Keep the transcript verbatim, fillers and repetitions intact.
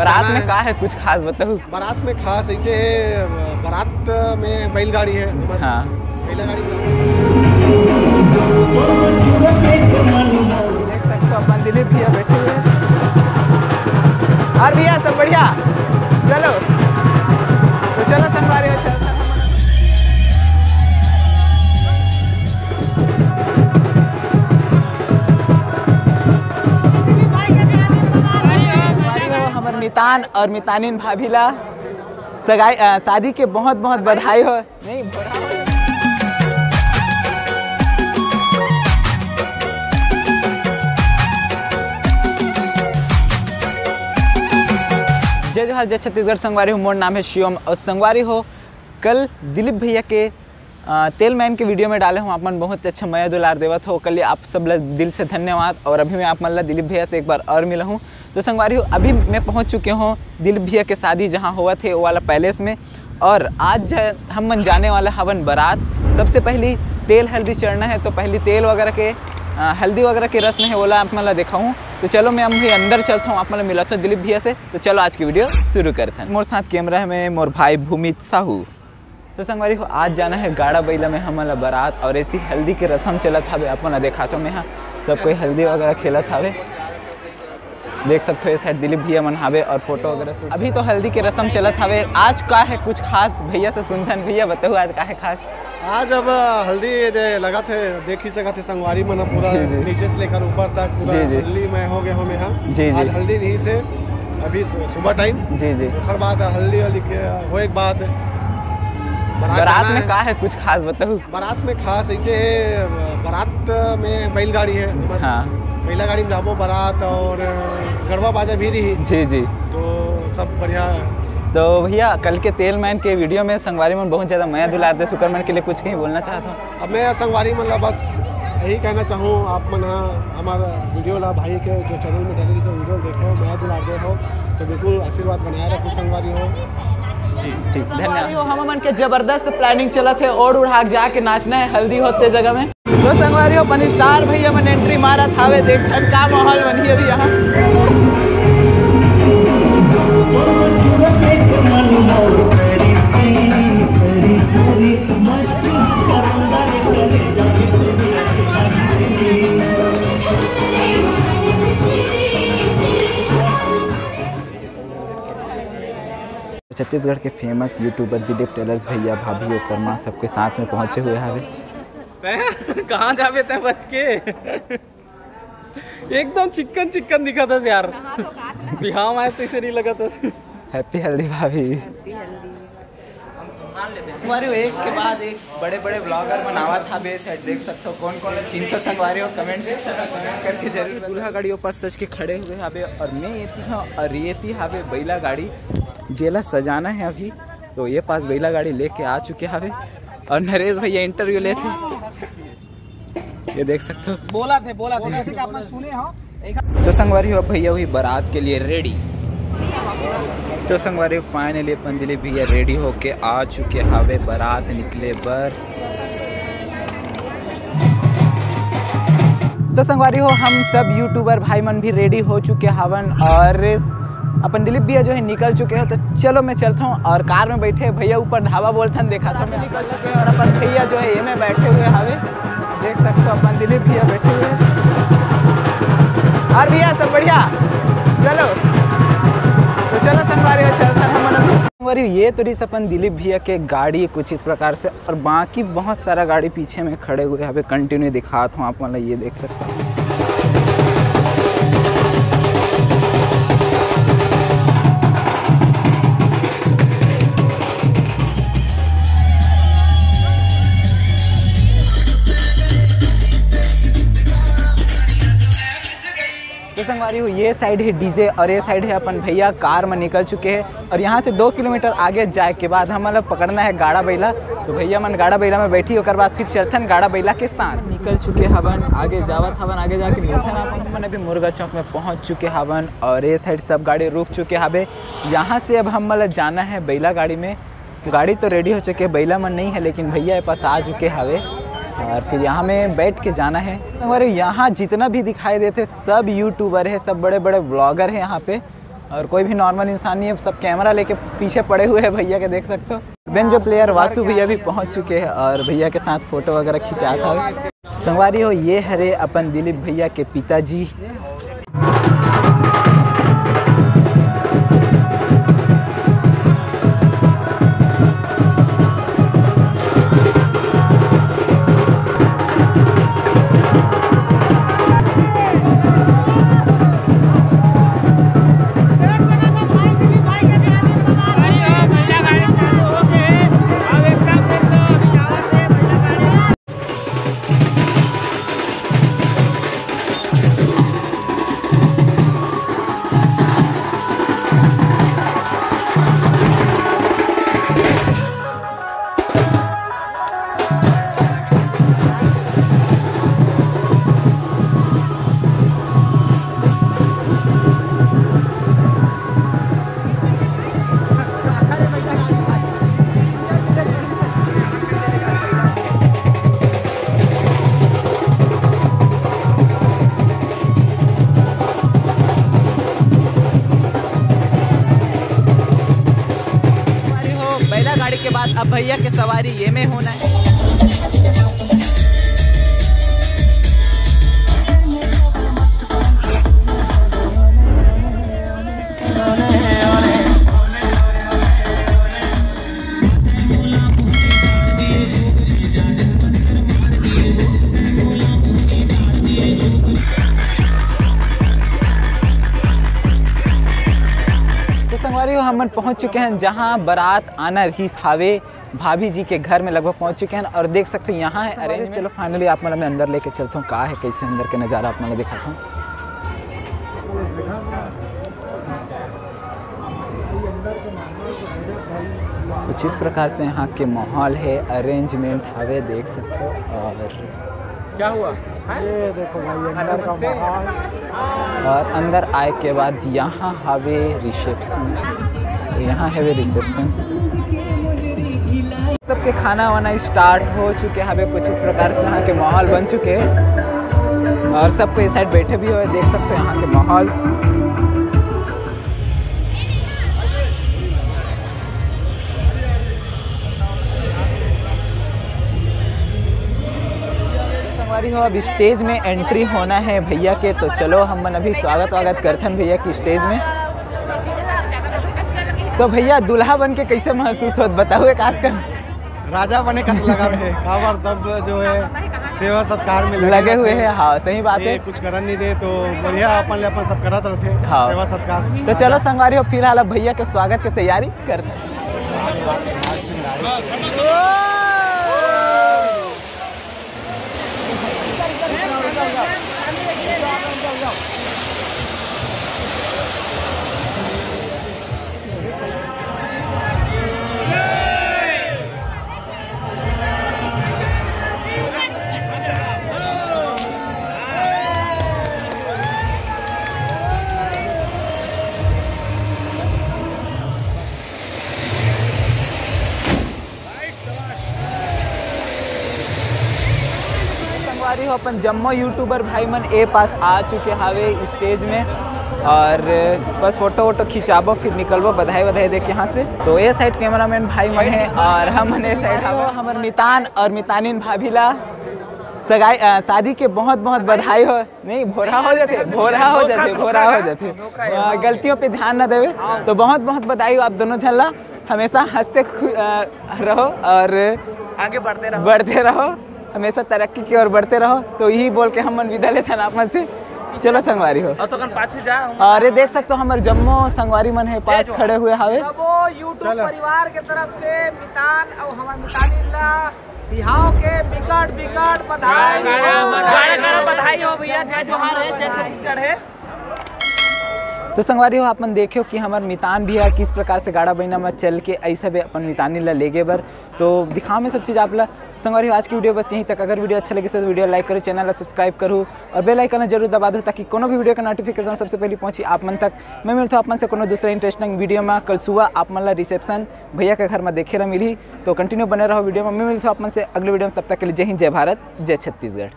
रात में का है कुछ खास बताओ? बारात में खास ऐसे है, बारात में बैलगाड़ी है। हाँ। बैलगाड़ी। देख सकते हो अपन दिलीप भैया बैठे हुए हैं। और भैया सब बढ़िया? चलो, तो चलो संगवारी हो, चलता हूँ। हमर मितान और मितानिन भाभी ला सगाई, अ, शादी के बहुत बहुत बधाई हो। नहीं, बड़ा हो। जय जोहार, जय छत्तीसगढ़ संगवारी हो, मोर नाम है शिवम और संगवारी हो, कल दिलीप भैया के, अ, तेल मैन के वीडियो में डाले हूँ, आप मन बहुत अच्छा मया दुलार देवत हो, ओकर लिए आप सब ला दिल से धन्यवाद। और अभी मैं आप मन ला दिलीप भैया से एक बार और मिला हूँ। तो संगवारी हो, अभी मैं पहुँच चुके हूँ दिलीप भैया के शादी जहाँ होवत हे, वो वाला पैलेस में। और आज ज-, हम मन जाने वाला हवन बारात। सबसे पहली तेल हल्दी चढ़ना है, तो पहली तेल वगैरह के, अ, हल्दी वगैरह के रस्म है, ओला आप मन ला देखाऊँ। तो चलो मैं अभी अंदर चलता हूँ, आप मन ला मिलाता हूँ दिलीप भैया से। तो चलो आज की वीडियो शुरू करते हैं। मोर साथ कैमरा में मोर भाई भूमित साहू। तो संगवारी हो, आज जाना है गाड़ा बइला में हमन ला बारात, और ऐसी हल्दी के रसम चलत हवे, अपन ला देखाथो मैं हा। सब कोई हल्दी वगैरह खेलत हवे, देख सकते हो। ये साइड दिलीप भैया मन हावे और फोटो वगैरह शूट। अभी तो हल्दी के रसम चलत हवे, आज का है कुछ खास, भैया से सुनथन। भैया बताओ, आज का है खास? आज अब हल्दी जे लगत है, देख ही सकत है, संगवारी मन पूरा जी, जी। नीचे से लेकर ऊपर तक पूरा जी, जी। हल्दी में हो गए हम यहाँ। जी, जी। आज हल्दी नहीं से अभी सु-, सुबह टाइम। जी, जी। ओकर बाद हल्दी हल्दी के होए के बाद बारात बारात जाना में है। का है कुछ खास बताओ? बारात में खास ऐसे है, बारात में बैलगाड़ी है। हाँ। बैलगाड़ी में जाबो बारात और गड़वा बाजा भी रही। जी, जी। तो सब बढ़िया। तो भैया, कल के तेल मैन के वीडियो में संगवारी मन बहुत ज़्यादा मया दुलार देथे, ओकर मन के लिए कुछ कहीं बोलना चाहत हो? अब मैं संगवारी मन ला बस यही कहना चाहूँ, आप मन हा हमार वीडियो ला, भाई के जो चैनल में डाले जो वीडियो देखो, मया दुलार दे हो, तो बिल्कुल आशीर्वाद बनाए रखो संगवारी हो। जी, ठीक, धन्यवाद। संगवारी हो, हम मन के जबरदस्त प्लानिंग चलत है और उड़ाक जाके नाचना है हल्दी होते जगह में। तो संगवारी हो, अपन स्टार भैया मन एंट्री मारत हावे, देखथन का माहौल बनही अभी यहाँ। छत्तीसगढ़ के फेमस यूट्यूबर दिलीप टेलर्स भैया, भाभी, ओकर माँ सबके साथ में पहुँचे हुए हवे। तैं कहाँ जाबे तैं बच के? एकदम चिक्कन चिक्कन दिखत हस यार। बिहाव आए तइसे नहीं लगत हस। हैप्पी हल्दी भाभी। अरे एक के बाद एक बड़े बड़े ब्लॉगर बनावत हाबे, सेट देख सकते हो कौन कौन चिंता संगवारी हो कमेंट सेक्शन में कमेंट करके जरूर। दूल्हा गाड़ी ओ पास सज के खड़े हुए हाबे और मैं एती हूँ और एती हाबे बैला गाड़ी जेला सजाना है अभी। तो ये पास बैला गाड़ी लेके आ चुके हाबे और नरेश भैया इंटरव्यू लेथे। ये देख सकते हो। बोला थे, बोला थे, जैसे कि आप लोग सुने हो। तो संगवारी हो, अब भैया हुई बारात के लिए रेडी। तो संगवारी, फाइनली अपन दिलीप भैया रेडी होके आ चुके हावे बारात निकले बर। तो संगवारी हो, हम सब यूट्यूबर भाई मन भी रेडी हो चुके हावन और अपन दिलीप भैया जो है निकल चुके हो। तो चलो मैं चलता हूँ और कार में बैठे भैया ऊपर धावा बोलथन, देखा था मैं निकल चुके हैं और अपन भैया जो है ये में बैठे हुए हावे, देख सकते हो अपन दिलीप भैया बैठे हुए हैं। और भैया सब बढ़िया? चलो, तो चलो संगवारी हो, चलता है हम लोग। संगवारी हो, ये तो रही अपन दिलीप भैया के गाड़ी कुछ इस प्रकार से, और बाकी बहुत सारा गाड़ी पीछे में खड़े हुए हावे, कंटिन्यू दिखात हूँ आप मन ला, ये देख सकते हो। तो संगवारी हो, ये साइड है डीजे और ये साइड है अपन भैया कार में निकल चुके हैं। और यहाँ से दो किलोमीटर आगे जाए के बाद हमन ला पकड़ना है गाड़ा बैला। तो भैया मन गाड़ा बैला में बैठी, ओकर बाद फिर चलथन गाड़ा बैला के साथ। निकल चुके हवन, आगे जावत हवन, आगे जाके मिलथन आप मन। अभी मुर्गा चौक में पहुँच चुके हवन और ये साइड सब गाड़ी रुक चुके हवे। यहाँ से अब हमन ला जाना है बैला गाड़ी में। गाड़ी तो रेडी हो चुके है, बैला मन नहीं है, लेकिन भैया ये पास आ चुके हवे और फिर यहाँ में बैठ के जाना है। हमारे यहाँ जितना भी दिखाई देते सब यूट्यूबर है, सब बड़े बड़े व्लॉगर है यहाँ पे। और कोई भी नॉर्मल इंसान नहीं है, सब कैमरा लेके पीछे पड़े हुए हैं भैया के, देख सकते हो। बेंजो प्लेयर वासु भैया भी पहुंच चुके हैं और भैया के साथ फोटो वगैरह खिंचात हवे। संगवारी हो, ये हरे अपन दिलीप भैया के पिताजी। सवारी हो, बैला गाड़ी के बाद अब भैया के सवारी ये में होना है। तो संगवारी हो, हमन पहुंच चुके हैं जहां बारात आना रहिस हावे। भाभी जी के घर में लगभग पहुंच चुके हैं और देख सकते हो यहाँ है अरेंजमेंट। चलो finally आप मन ला मैं अंदर लेके चलता हूँ, का है कैसे अंदर के नज़ारा आप मन ला दिखाता हूँ। कुछ इस प्रकार से यहाँ के माहौल है, अरेंजमेंट हवे, देख सकते हो। और क्या हुआ? ये देखो भाई, अंदर का माहौल। और अंदर आए के बाद यहाँ हवे रिसेप्शन, तो यहाँ हवे रिसेप्शन। सबके खाना वाना स्टार्ट हो चुके हवे, कुछ इस प्रकार से यहाँ के माहौल बन चुके हैं। और सबको इस साइड बैठे भी हुए, देख सकते हो यहाँ के माहौल। संगवारी हो, अब स्टेज में एंट्री होना है भैया के, तो चलो हमन अभी स्वागत वागत करथन भैया की स्टेज में। तो भैया, दूल्हा बन के कैसे महसूस होत, बताओ एक आध कर। राजा बने कस लगा रहे, काबर सब जो है सेवा सत्कार में लगे हुए हैं। हाँ, सही बात है। कुछ करन नहीं दे तो बढ़िया, अपन ले अपन सब करत रहते। हाँ। सेवा सत्कार। तो चलो संगवारी हो, फिलहाल अब भैया के स्वागत के तैयारी करते हैं। संगवारी हो, अपन जम्मो यूट्यूबर भाई मन ए पास आ चुके हावे स्टेज में, और बस फोटो वोटो खिंचाबो, फिर निकलबो बधाई वधाई दे के यहाँ से। तो ए साइड कैमरामैन भाई मन है और हम मन ए साइड हावे। हमर मितान और मितानिन भाभी ला सगाई, अ, शादी के बहुत बहुत बधाई हो। नहीं, भोरहा हो जाते, भोरहा हो जाते, भोरहा हो जाते। अ, गलतियों पे ध्यान ना देवे। तो बहुत बहुत बधाई हो आप दोनों झन ला। हमेशा हंसते खु-, अ, रहो और आगे बढ़ते रहो। बढ़ते रहो, हमेशा तरक्की की ओर बढ़ते रहो। तो यही बोल के हमन विदा लेथन आप मन से। चलो संगवारी हो। और तो कन पाछे जा, हम और ये देख सकते हो, हमर जम्मो संगवारी मन है पास खड़े हुए हावे। सबो YouTube परिवार के तरफ से मितान और हमर मितानी ला बिहाव के बिकट बिकट बधाई हो। गाड़ा गाड़ा बधाई हो भैया, जय जोहार है, जय छत्तीसगढ़ है। तो संगवारी हो, आप मन देखियो कि हमर मितान भैया किस प्रकार से गाड़ा बइना में चल के ऐसा भी अपन मितानी ला लेगे बर। तो दिखाओ मैं सब चीज़ आप ला। संगवारी हो, आज की वीडियो बस यहीं तक। अगर वीडियो अच्छा लगे तो वीडियो लाइक करो, चैनल ला सब्सक्राइब करो और बेल आइकन ला जरूर दबा दो, ताकि कोनो भी वीडियो का नोटिफिकेशन सबसे पहले पहुंची आप मन तक। मैं मिलता हूँ आप मन से कोनो दूसरा इंटरेस्टिंग वीडियो में। कल सुबह आप मन ला रिसेप्शन भैया के घर में देखे ला मिली। तो कंटिन्यू बने रहो वीडियो में। मैं मिलता हूँ आप मन से अगले वीडियो में। तब तक के लिए जय हिंद, जय भारत, जय छत्तीसगढ़।